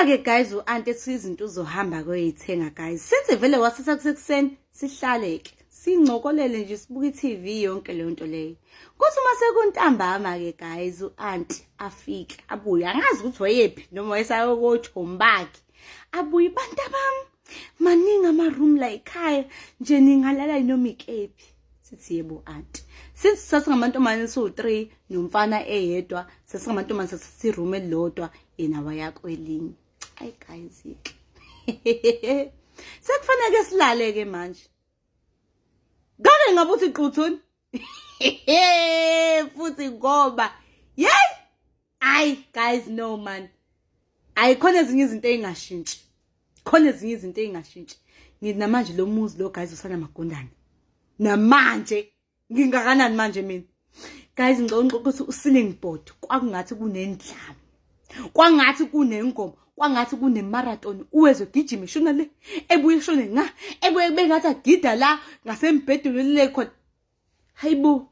Uma-ke guys u-anti ethi izinto uzohamba koyithenga guys, since vele wasitha kusekuseni, sihlale-ke sincokolele nje, sibuke i-TV, yonke leyo nto leyo. Kuthi uma sekuntambama-ke guys, u-anti afike abuye, angazi ukuthi wayephi noma wayesayokochomi bakhe, abuye, "Bantu abami, maningi ama-room la ekhaya nje, ningalala noma ikephi." Sithi, "Yebo, anti." Since sasingamantombazane siwu-3 nomfana eyedwa, sasingamantombazane, sathatha i-room elilodwa, yena waya kwelinye. Ayi guys, ke sekufanele silale-ke manje. Ngake ngabe uthi quthuni futhi ngoba yeyi, ayi guys, no man, ayi, khona ezinye izinto ey'ngashintshi, khona ezinye izinto ey'ngashintshi. Ngithi namanje lo muzi lo guys usanamagundane namanje. Ngingakanani manje mina guys? Ngicela ukuthi u-ceiling board kwakungathi kunendlamu, kwangathi kunengoma, kwangathi kune-marathon, uwezwe gijima eshona le, ebuye eshone nga, ebuye bengathi agida la ngasembhedeni le khona. Hayibo,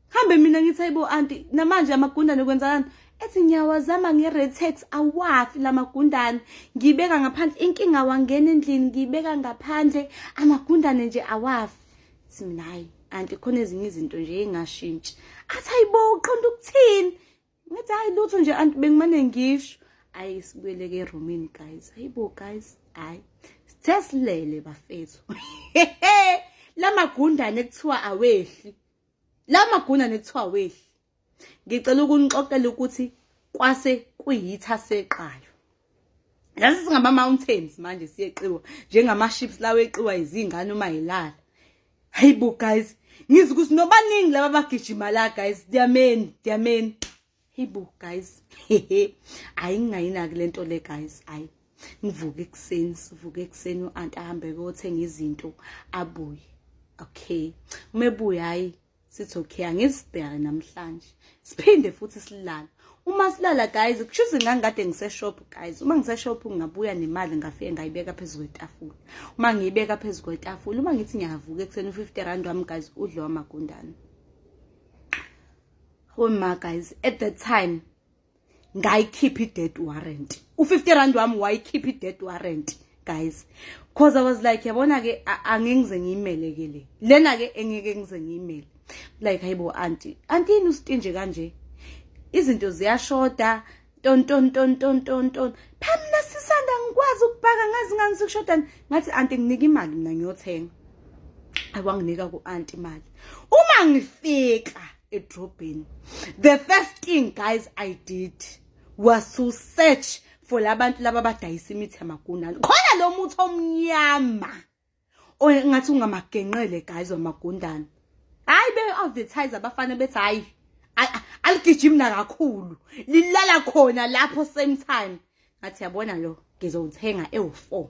hambe mina ngithi, "Hayibo anti, namanje amagundane, kwenzakani?" Ethi, "Ngiyawazama nge-Rattex, awafi lamagundane. Ngibeka ngaphandle, inkinga wangena endlini, ngibeka ngaphandle, amagundane nje awafi." Thi mina, "Hayi anti, khona ezinye izinto nje engashintshi." Athi, "Hayibo, uqonda ukuthini?" Ngithi, "Hayi lutho nje anti, bengimane ngisho." Ayi, sibuyele-ke erumini guys. Hayibo guys, hayi, sithe silele bafethu, lamagundane kuthiwa awehli, lamagundane kuthiwa awehli. Ngicela ukunixoxela ukuthi kwase kuyitha seqayo. Lasi singama-mountains manje, siyeqiwa njengama-ships lawo eqiwa izingane uma yilala. Hayibo guys, ngizwe ukuthi nobaningi laba abagijima la guys, diyameni diyameni. Hayibo guys, hayi, ngingayinaki lento le guys. Hayi, ngivuke ekuseni, sivuke ekuseni, u-anti ahambe kuyothenga izinto, abuye. Okay, uma ebuya, hayi, sithi, "Okay, angizibheke namhlanje." Siphinde futhi silala. Uma silala guys, kusho ukuthi ngangikade ngise-shop guys. Uma ngise-shop ngingabuya nemali, ngafike ngayibeka phezu kwetafula. Uma ngiyibeka phezu kwetafula, uma ngithi ngiyavuka ekuseni, u-R50 wami guys udliwa amagundane. Oh ma guys, at that time ngayikhipha i-death warrant. U-R50 wami wayikhipha i-death warrant guys, 'cause I was like, yabona ke, angingize ngiyimele ke le lena ke, engeke ngize ngiyimele. Like, hayibo anti, anti, yini ustinje kanje? Izinto ziyashoda, ton ton ton ton ton ton. Phela mina sisanda ngikwazi ukubhaka, ngazi ngani sikushoda. Ngathi, "Anti, nginika imali mina ngiyothenga." Awanginika ku-anti imali. Uma ngifika edrobheni, the first thing guys I did was to search for labantu laba abadayisa imithi yamagundane. Khona lo muthi omnyama ongathi ungamagenqele guys wamagundane. Hayi, be-advertise abafana bethi, hayi, aligijimi nakakhulu, lilala khona lapho same time. Ngathi, yabona lo, ngizowuthenga ewu-4,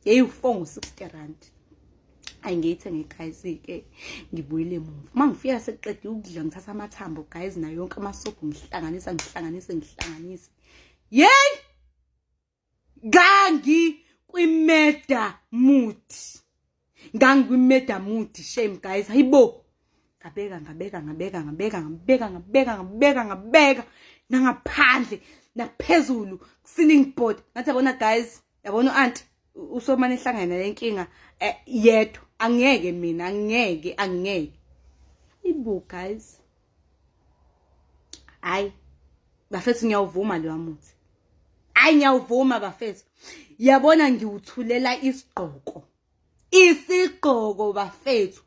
ewu-4 ngo-R60. Ayi, ngiyithenge guys-ke, ngibuyele emuva. Uma ngifika sekuqedile ukudla, ngithatha amathambo guys nayo yonke amasobho, ngihlanganisa, ngihlanganise, ngihlanganise. Yeyi, ngangi kwi-murder mood, ngangikwi-murder mood, shame guys. Hayibo, ngabeka, ngabeka, ngabeka, ngabeka, ngabeka, ngabeka, ngabeka, ngabeka nangaphandle naphezulu ceiling board. Ngathi, yabona guys, yabona u-anti usomane ehlangene nale nkinga yedwa, angeke mina, angeke, angeke ibu guys. Hayi bafethu, ngiyawuvuma lo muthi. Hayi, ngiyawuvuma bafethu. Yabona, ngiwuthulela isigqoko, isigqoko bafethu,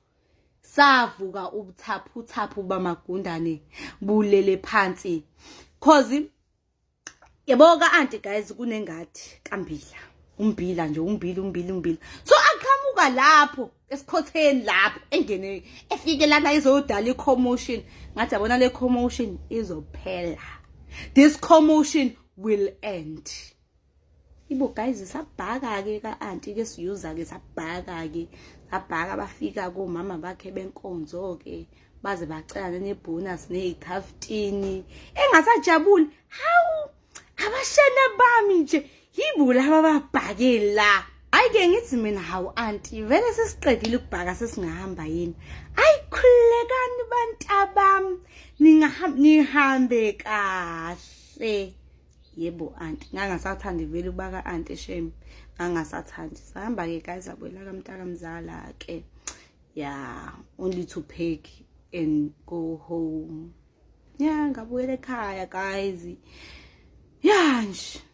savuka ubuthaphuthaphu bamagundane bulele phansi, 'cause yabo ka auntie guys kunengadi kambila, umbila nje, umbila, umbila, umbila. So aqhamuka lapho esikhotheni lapho, engene, efike lana izodala i-commotion. Ngathi, yabona le commotion izophela, this commotion will end. Ibo guys, sabhaka ke ka auntie ke, siyuza ke, sabhaka ke, sabhaka. Bafika komama bakhe benkonzo ke, baze bacela ne-bonus ney'khaftini, engasajabuli. Hawu, abashana bami nje yibo laba babhake la. Hayi-ke, ngithi mina, "Hawu anti, vele sesiqedile ukubhaka, sesingahamba yini?" "Ayi, khululekani bantabami, ningahamba, nihambe kahle." Yebo auntie, ngangasathandi vele ukuba ka auntie, shame, ngangasathandi. Sahamba ke guys, abuyela kamntaka mzala ke. Yeah, only to pack and go home. Yeah, ngabuyela ekhaya guys. Yeah nje.